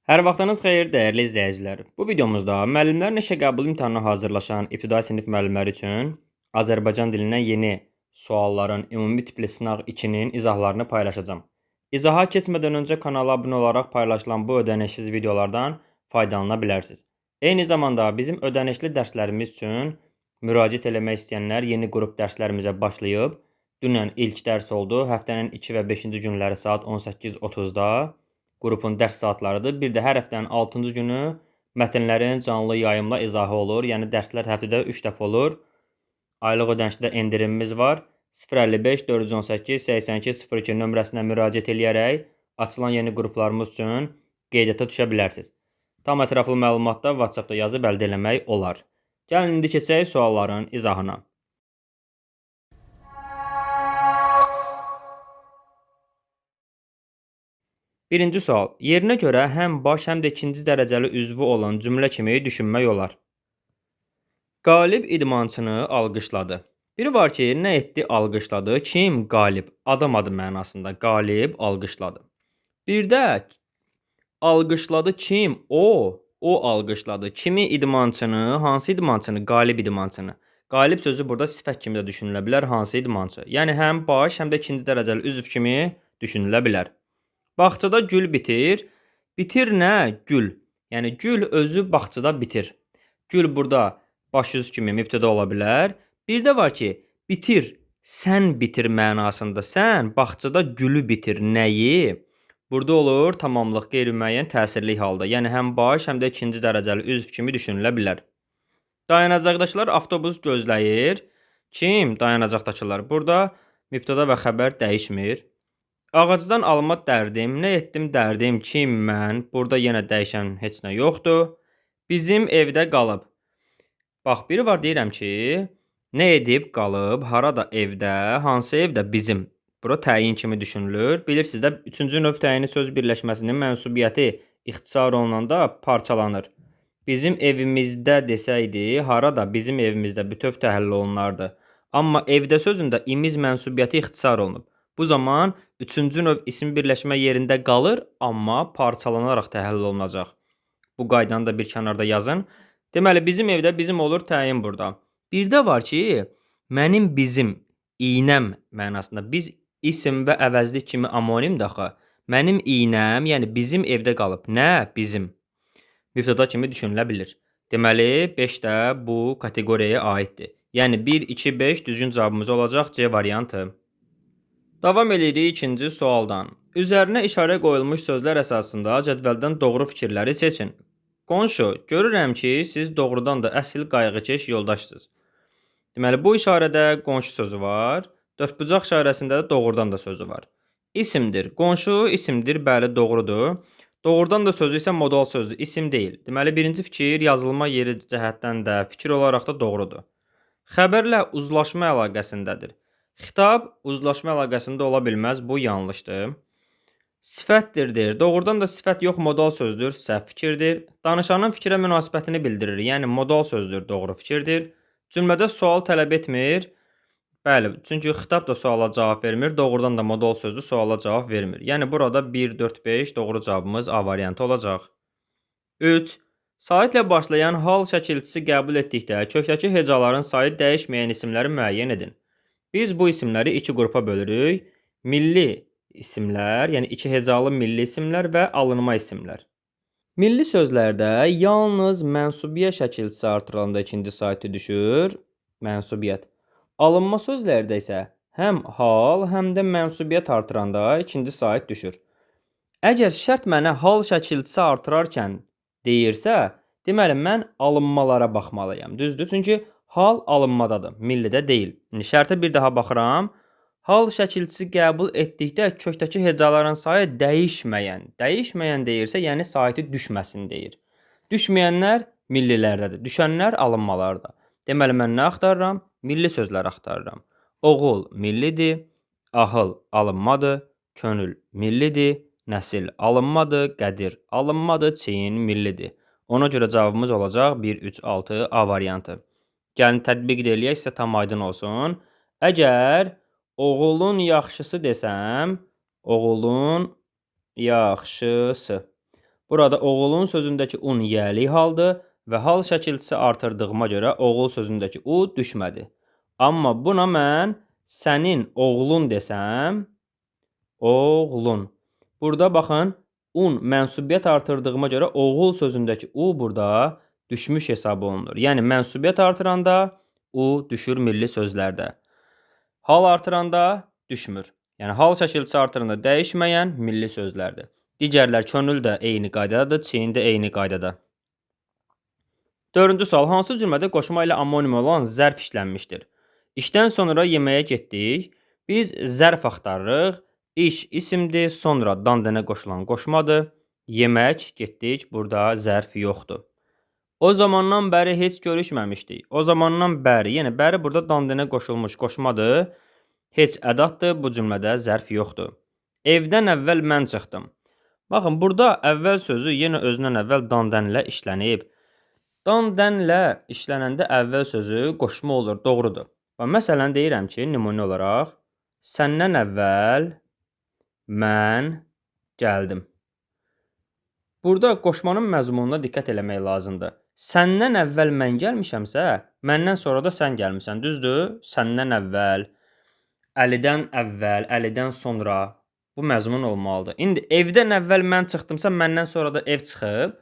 Hər vaxtınız xeyir, dəyərli izləyicilər. Bu videomuzda müəllimlərin işə qəbul imtahanına hazırlaşan ibtidai sinif müəllimləri üçün Azərbaycan dilindən yeni sualların ümumi tipli sınaq 2-nin izahlarını paylaşacağam. İzaha keçmədən öncə kanala abunə olaraq paylaşılan bu ödənişsiz videolardan faydalana bilərsiniz. Eyni zamanda bizim ödənişli dərslərimiz üçün müraciət eləmək istəyənlər yeni qrup dərslərimizə başlayıb. Dünən ilk dərs oldu. Həftənin 2 və 5-ci günləri saat 18:30-da qrupun dərs saatlarıdır. Bir də hər həftənin 6-cı günü mətnlərin canlı yayımla izahı olur. Yəni dərslər həftədə 3 dəfə olur. Aylıq ödənişdə endirimimiz var. 055 418 82 02 nömrəsinə müraciət eləyərək açılan yeni qruplarımız üçün qeydiyyata düşə bilərsiniz. Tam ətraflı məlumatda WhatsApp-da yazıb əldə eləmək olar. Gəlin indi keçək sualların izahına. Birinci sual. Yerinə görə həm baş, həm də ikinci dərəcəli üzvü olan cümlə kimi düşünmək olar. Qalib idmançını alqışladı. Biri var ki, nə etdi? Alqışladı. Kim? Qalib. Adam adı mənasında. Qalib alqışladı. Bir də alqışladı kim? O. O alqışladı. Kimi? İdmançını. Hansı idmançını? Qalib idmançını. Qalib sözü burada sifət kimi də düşünülə bilər. Hansı idmançı? Yəni həm baş, həm də ikinci dərəcəli üzv kimi düşünülə bilər. Bağçada gül bitir. Bitir nə? Gül. Yəni gül özü bağçada bitir. Gül burada baş üzv kimi mübtəda ola bilər. Bir də var ki, bitir, sən bitir mənasında. Sən bağçada gülü bitir. Nəyi? Burada olur tamamlıq qeyri-müəyyən təsirli halda. Yəni həm baş, həm də ikinci dərəcəli üzv kimi düşünülə bilər. Dayanacaqdakılar avtobus gözləyir. Kim? Dayanacaqdakılar. Burada mübtəda və xəbər dəyişmir. Ağacdan alma dərdim, nə etdim dərdim, kim mən? Burada yenə dəyişən heç nə yoxdur. Bizim evdə qalıb. Bax, biri var deyirəm ki, nə edib qalıb, harada evdə, hansı evdə bizim? Bura təyin kimi düşünülür. Bilirsiniz də, üçüncü növ təyini söz birləşməsinin mənsubiyyəti ixtisar olunanda parçalanır. Bizim evimizdə desəydi, harada bizim evimizdə bütöv təhlil olunardı. Amma evdə sözündə imiz mənsubiyyəti ixtisar olunub. Bu zaman üçüncü növ isim birləşmə yerində qalır, amma parçalanaraq təhlil olunacaq. Bu qaydanı da bir kənarda yazın. Deməli, bizim evdə bizim olur təyin burada. Bir də var ki, mənim bizim, iynəm mənasında biz isim və əvəzlik kimi amonimdir axı. Mənim iynəm, yəni bizim evdə qalıb. Nə? Bizim. Mübtəda kimi düşünülə bilir. Deməli, 5 də bu kateqoriyaya aiddir. Yəni 1, 2, 5 düzgün cavabımız olacaq C variantı. Davam edirik ikinci sualdan. Üzərinə işarə qoyulmuş sözlər əsasında cədvəldən doğru fikirləri seçin. Qonşu, görürəm ki, siz doğrudan da əsl qayğıkeş yoldaşsınız. Deməli, bu işarədə qonşu sözü var. Dördbucaq işarəsində də doğrudan da sözü var. İsimdir. Qonşu isimdir, bəli, doğrudur. Doğrudan da sözü isə modal sözdür, isim deyil. Deməli, birinci fikir yazılma yeri cəhətdən də fikir olaraq da doğrudur. Xəbərlə uzlaşma əlaqəsindədir. Xitab uzlaşma əlaqəsində ola bilməz, bu yanlışdır. Sifətdir deyir. Doğrudan da sifət yox, modal sözdür, səhv fikirdir. Danışanın fikrə münasibətini bildirir, yəni modal sözdür, doğru fikirdir. Cümlədə sual tələb etmir. Bəli, çünki xitab da suala cavab vermir, doğrudan da modal sözdür, suala cavab vermir. Yəni burada 1, 4, 5 doğru cavabımız A variantı olacaq. 3. Saitlə başlayan hal şəkilçisi qəbul etdikdə kökdəki hecaların sayı dəyişməyən isimləri müəyyən edin. Biz bu isimləri iki qrupa bölürük. Milli isimlər, yəni iki hecalı milli isimlər və alınma isimlər. Milli sözlərdə yalnız mənsubiyyət şəkilçisi artırılanda ikinci saiti düşür, mənsubiyyət. Alınma sözlərdə isə həm hal, həm də mənsubiyyət artıranda ikinci sait düşür. Əgər şərt mənə hal şəkilçisi artırarkən deyirsə, deməli mən alınmalara baxmalıyam. Düzdür? Çünki hal alınmadadır, millidə deyil. İndi şərtə bir daha baxıram. Hal şəkilçisi qəbul etdikdə kökdəki hecaların sayı dəyişməyən. Dəyişməyən deyirsə, yəni saiti düşməsin deyir. Düşməyənlər millilərdədir, düşənlər alınmalarda. Deməli, mən nə axtarıram? Milli sözlər axtarıram. Oğul millidir, ahıl alınmadır, könül millidir, nəsil alınmadır, qədir alınmadır, çiyin millidir. Ona görə cavabımız olacaq 1, 3, 6 A variantı. Gəlin tətbiq də eləyək, sizə tam aydın olsun. Əgər oğulun yaxşısı desəm, oğulun yaxşısı. Burada oğulun sözündəki un yəli haldır və hal şəkilçisi artırdığıma görə oğul sözündəki u düşmədi. Amma buna mən sənin oğlun desəm, oğlun. Burada baxın, un mənsubiyyət artırdığıma görə oğul sözündəki u burada düşmüş hesab olunur. Yəni mənsubiyyət artıranda u düşür milli sözlərdə. Hal artıranda düşmür. Yəni hal şəkilçisi artıranda dəyişməyən milli sözlərdir. Digərlər könül də eyni qaydadadır, çiyin də eyni qaydada. Dördüncü sual. Hansı cümlədə qoşma ilə amonim olan zərf işlənmişdir? İşdən sonra yeməyə getdik. Biz zərf axtarırıq. İş isimdir, sonra dan dənə qoşulan qoşmadır. Yemək getdik, burada zərf yoxdur. O zamandan bəri heç görüşməmişdik. O zamandan bəri, yəni bəri burada dan dənə qoşulmuş qoşmadır. Heç ədatdır, bu cümlədə zərf yoxdur. Evdən əvvəl mən çıxdım. Baxın, burada əvvəl sözü yenə özündən əvvəl dan dənlə işlənib. Dan dənlə işlənəndə əvvəl sözü qoşma olur, doğrudur. Və məsələn deyirəm ki, nümunə olaraq səndən əvvəl mən gəldim. Burada qoşmanın məzmununa diqqət eləmək lazımdır. Səndən əvvəl mən gəlmişəmsə, məndən sonra da sən gəlmisən, düzdür? Səndən əvvəl, Əlidən əvvəl, Əlidən sonra bu məzmun olmalıdır. İndi evdən əvvəl mən çıxdımsa, məndən sonra da ev çıxıb.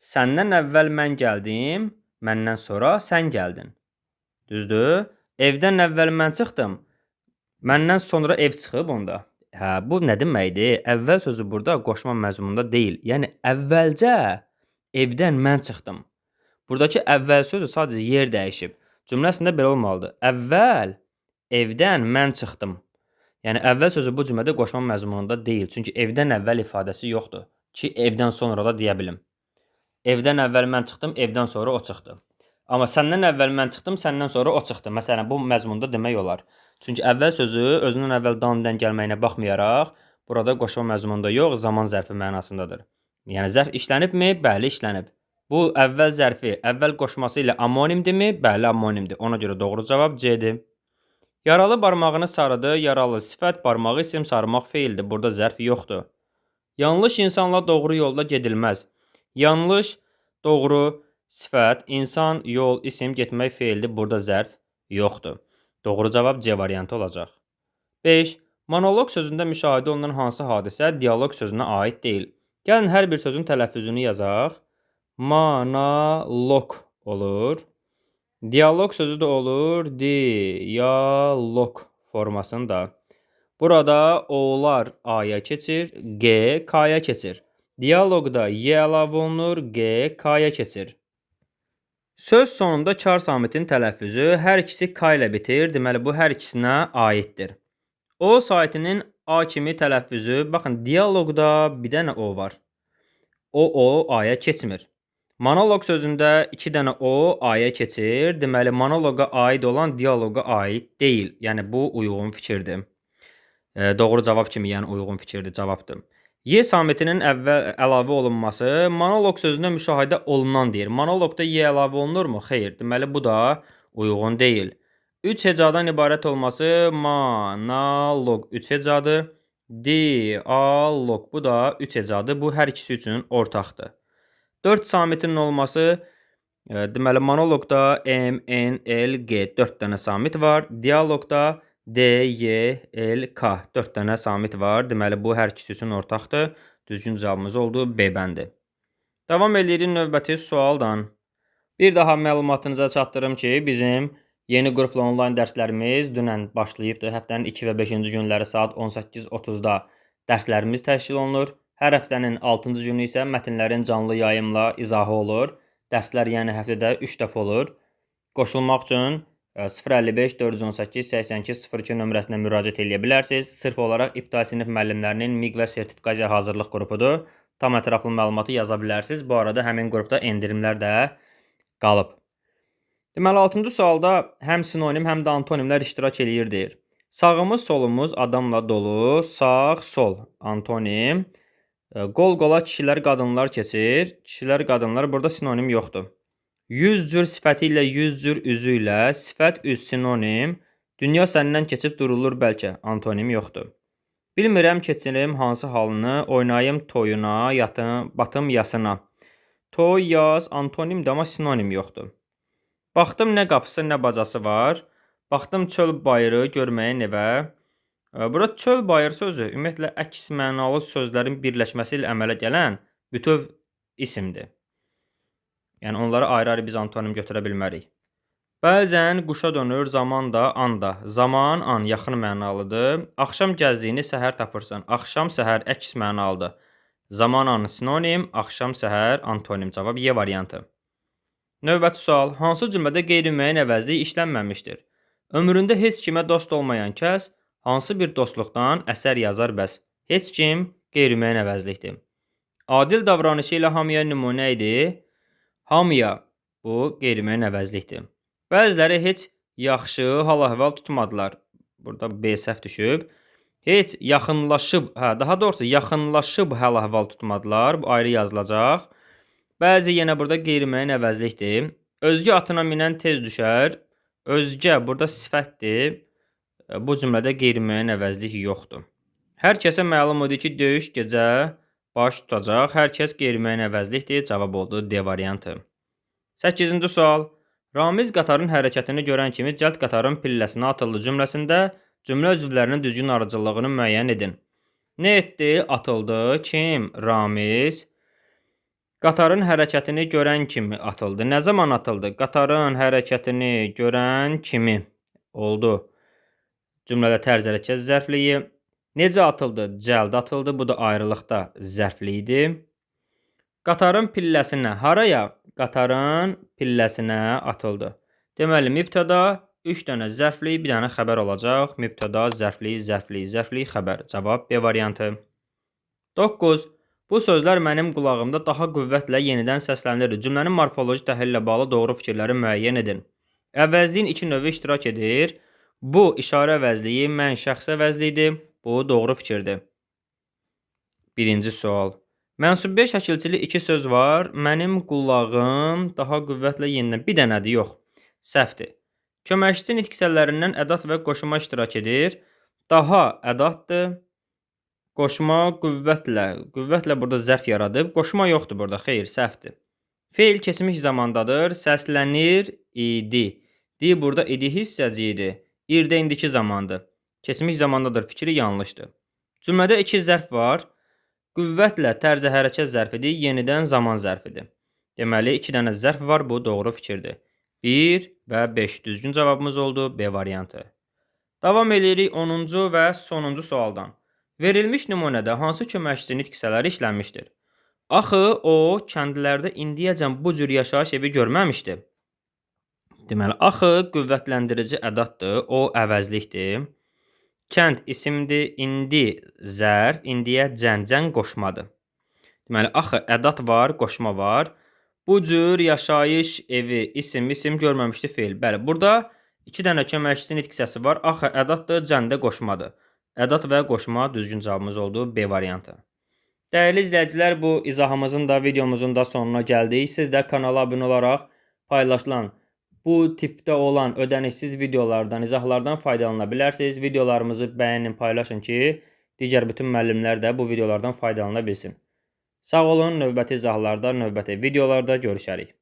Səndən əvvəl mən gəldim, məndən sonra sən gəldin. Düzdür? Evdən əvvəl mən çıxdım, məndən sonra ev çıxıb onda. Hə, bu nə deməkdir? Əvvəl sözü burada qoşma məzmununda deyil. Yəni əvvəlcə evdən mən çıxdım. Buradakı əvvəl sözü sadəcə yer dəyişib. Cümlə əslində belə olmalıdır. Əvvəl evdən mən çıxdım. Yəni əvvəl sözü bu cümlədə qoşma məzmununda deyil. Çünki evdən əvvəl ifadəsi yoxdur ki, evdən sonra da deyə bilim. Evdən əvvəl mən çıxdım, evdən sonra o çıxdı. Amma səndən əvvəl mən çıxdım, səndən sonra o çıxdı. Məsələn, bu məzmunda demək olar. Çünki əvvəl sözü özünün əvvəl dan-dən gəlməyinə baxmayaraq, burada qoşma məzmununda yox, zaman zərfi mənasındadır. Yəni zərf işlənibmi? Bəli, işlənib. Bu əvvəl zərfi əvvəl qoşması ilə amonimdirmi? Bəli, amonimdir. Ona görə doğru cavab C-dir. Yaralı barmağını sarıdı. Yaralı sifət, barmağı isim, sarmaq feildir. Burada zərf yoxdur. Yanlış insanla doğru yolda gedilməz. Yanlış, doğru, sifət, insan, yol, isim, getmək feildir. Burada zərf yoxdur. Doğru cavab C variantı olacaq. 5. Monoloq sözündə müşahidə olunan hansı hadisə dialoq sözünə aid deyil? Gəlin hər bir sözün tələffüzünü yazaq. Monoloq olur. Dialoq sözü də olur dialoq formasında. Burada O'lar A-ya keçir, G K-ya keçir. Dialoqda Y əlavə olunur, G K-ya keçir. Söz sonunda kar samitin tələffüzü hər ikisi K ilə bitir. Deməli bu hər ikisinə aiddir. O saitinin A kimi tələffüzü, baxın dialoqda bir dənə O var. O A-ya keçmir. Monoloq sözündə iki dənə O A-ya keçir. Deməli monoloqa aid olan dialoqa aid deyil. Yəni bu uyğun fikirdir. Doğru cavab kimi, yəni uyğun fikirdir, cavabdır. Y samitinin əvvəl əlavə olunması monoloq sözünə müşahidə olunan deyir. Monoloqda Y əlavə olunurmu? Xeyr. Deməli bu da uyğun deyil. 3 hecadan ibarət olması monoloq 3 hecadır. Dialoq bu da 3 hecadır. Bu hər ikisi üçün ortaqdır. 4 samitinin olması deməli monoloqda M, N, L, G 4 dənə samit var. Dialoqda D, Y, L, K 4 dənə samit var. Deməli bu hər ikisi üçün ortaqdır. Düzgün cavabımız oldu B bəndi. Davam edirik növbəti sualdan. Bir daha məlumatınıza çatdırım ki, bizim yeni qrupla onlayn dərslərimiz dünən başlayıbdır. Həftənin 2 və 5-ci günləri saat 18:30-da dərslərimiz təşkil olunur. Hər həftənin 6-cı günü isə mətnlərin canlı yayımla izahı olur. Dərslər yəni həftədə 3 dəfə olur. Qoşulmaq üçün 055 418 82 02 nömrəsinə müraciət eləyə bilərsiniz. Sırf olaraq ibtidai sinif müəllimlərinin MİQ və sertifikasiya hazırlıq qrupudur. Tam ətraflı məlumatı yaza bilərsiniz. Bu arada həmin qrupda endirimlər də qalıb. Deməli 6-cı sualda həm sinonim, həm də antonimlər iştirak eləyir deyir. Sağımız, solumuz adamla dolu. Sağ, sol antonim. Qol-qola kişilər, qadınlar keçir. Kişilər, qadınlar burada sinonim yoxdur. 100 cür sifəti ilə 100 cür üzü ilə sifət üz sinonim. Dünya səndən keçib durulur bəlkə antonim yoxdur. Bilmirəm keçirim hansı halını, oynayım toyuna, yatım, batım yasına. Toy, yas antonimdir, amma sinonim yoxdur. Baxdım nə qapısı, nə bacası var. Baxdım çöl bayırı görməyin evə. Burada çöl bayır sözü ümumiyyətlə əks mənalı sözlərin birləşməsi ilə əmələ gələn bütöv isimdir. Yəni onları ayrı-ayrı biz antonim götürə bilmərik. Bəzən quşa dönür zaman da, an da. Zaman, an yaxın mənalıdır. Axşam gəzdiyini səhər tapırsan. Axşam, səhər əks mənalıdır. Zaman, an sinonim, axşam, səhər antonim. Cavab Y variantı. Növbəti sual. Hansı cümlədə qeyri-müəyyən əvəzlik işlənməmişdir? Ömründə heç kimə dost olmayan kəs hansı bir dostluqdan əsər yazar bəs? Heç kim qeyri-müəyyən əvəzlikdir. Adil davranışı ilə hamıya nümunə idi. Hamıya bu qeyri-müəyyən əvəzlikdir. Bəziləri heç yaxşı hal-əhval tutmadılar. Burada B səhv düşüb. Heç yaxınlaşıb, daha doğrusu yaxınlaşıb hal-əhval tutmadılar. Bu ayrı yazılacaq. Bəzi yenə burada qeyri-müəyyən əvəzlikdir. Özgə atına minən tez düşər. Özgə burada sifətdir. Bu cümlədə qeyri-müəyyən əvəzlik yoxdur. Hər kəsə məlum idi ki, döyüş gecə baş tutacaq. Hər kəs qeyri-müəyyən əvəzlikdir. Cavab oldu D variantı. 8-ci sual. Ramiz qatarın hərəkətini görən kimi cəld qatarın pilləsinə atıldı cümləsində cümlə üzvlərinin düzgün ardıcıllığını müəyyən edin. Nə etdi? Atıldı. Kim? Ramiz. Qatarın hərəkətini görən kimi atıldı. Nə zaman atıldı? Qatarın hərəkətini görən kimi oldu. Cümlədə tərz hərəkət zərfliyi. Necə atıldı? Cəld atıldı. Bu da ayrılıqda zərfli idi. Qatarın pilləsinə haraya? Qatarın pilləsinə atıldı. Deməli, mübtəda 3 dənə zərfli, bir dənə xəbər olacaq. Mübtəda, zərfli, zərfli, zərfli, xəbər. Cavab B variantı. 9. Bu sözlər mənim qulağımda daha qüvvətlə yenidən səslənir. Cümlənin morfoloji təhlili ilə bağlı doğru fikirləri müəyyən edin. Əvəzliyin iki növü iştirak edir. Bu işarə əvəzliyi, mən şəxs əvəzliyidir. Bu doğru fikirdir. Birinci sual. Mənsubiyyət şəkilçili iki söz var. Mənim qulağım daha qüvvətlə yenidən. Bir dənədir, yox. Səhvdir. Köməkçi nitq hissələrindən ədat və qoşma iştirak edir. Daha ədatdır. Qoşma qüvvətlə. Qüvvətlə burada zərf yaradıb. Qoşma yoxdur burada. Xeyr, səhvdir. Feil keçmiş zamandadır. Səslənir idi. Di burada idi hissəcidir. İrdə indiki zamandır. Keçmiş zamandadır. Fikri yanlışdır. Cümlədə iki zərf var. Qüvvətlə tərz hərəkət zərfidir, yenidən zaman zərfidir. Deməli, iki dənə zərf var, bu doğru fikirdir. 1 və 5 düzgün cavabımız oldu, B variantı. Davam edirik 10-cu və sonuncu sualdan. Verilmiş nümunədə hansı köməkçi nitq hissələri işlənmişdir? Axı o kəndlərdə indiyəcən bu cür yaşayış evi görməmişdi. Deməli, axı qüvvətləndirici ədatdır, o əvəzlikdir. Kənd isimdir, indi zərf, indiyə cəncən qoşmadır. Deməli, axı ədat var, qoşma var. Bu cür yaşayış evi isim, isim görməmişdi feil. Bəli, burada iki dənə köməkçi nitq hissəsi var. Axı ədatdır, cəndə qoşmadır. Ədat və qoşma düzgün cavabımız oldu, B variantı. Dəyərli izləyicilər, bu izahımızın da videomuzun da sonuna gəldik. Siz də kanala abunə olaraq paylaşılan bu tipdə olan ödənişsiz videolardan, izahlardan faydalana bilərsiniz. Videolarımızı bəyənin, paylaşın ki, digər bütün müəllimlər də bu videolardan faydalana bilsin. Sağ olun, növbəti izahlarda, növbəti videolarda görüşərik.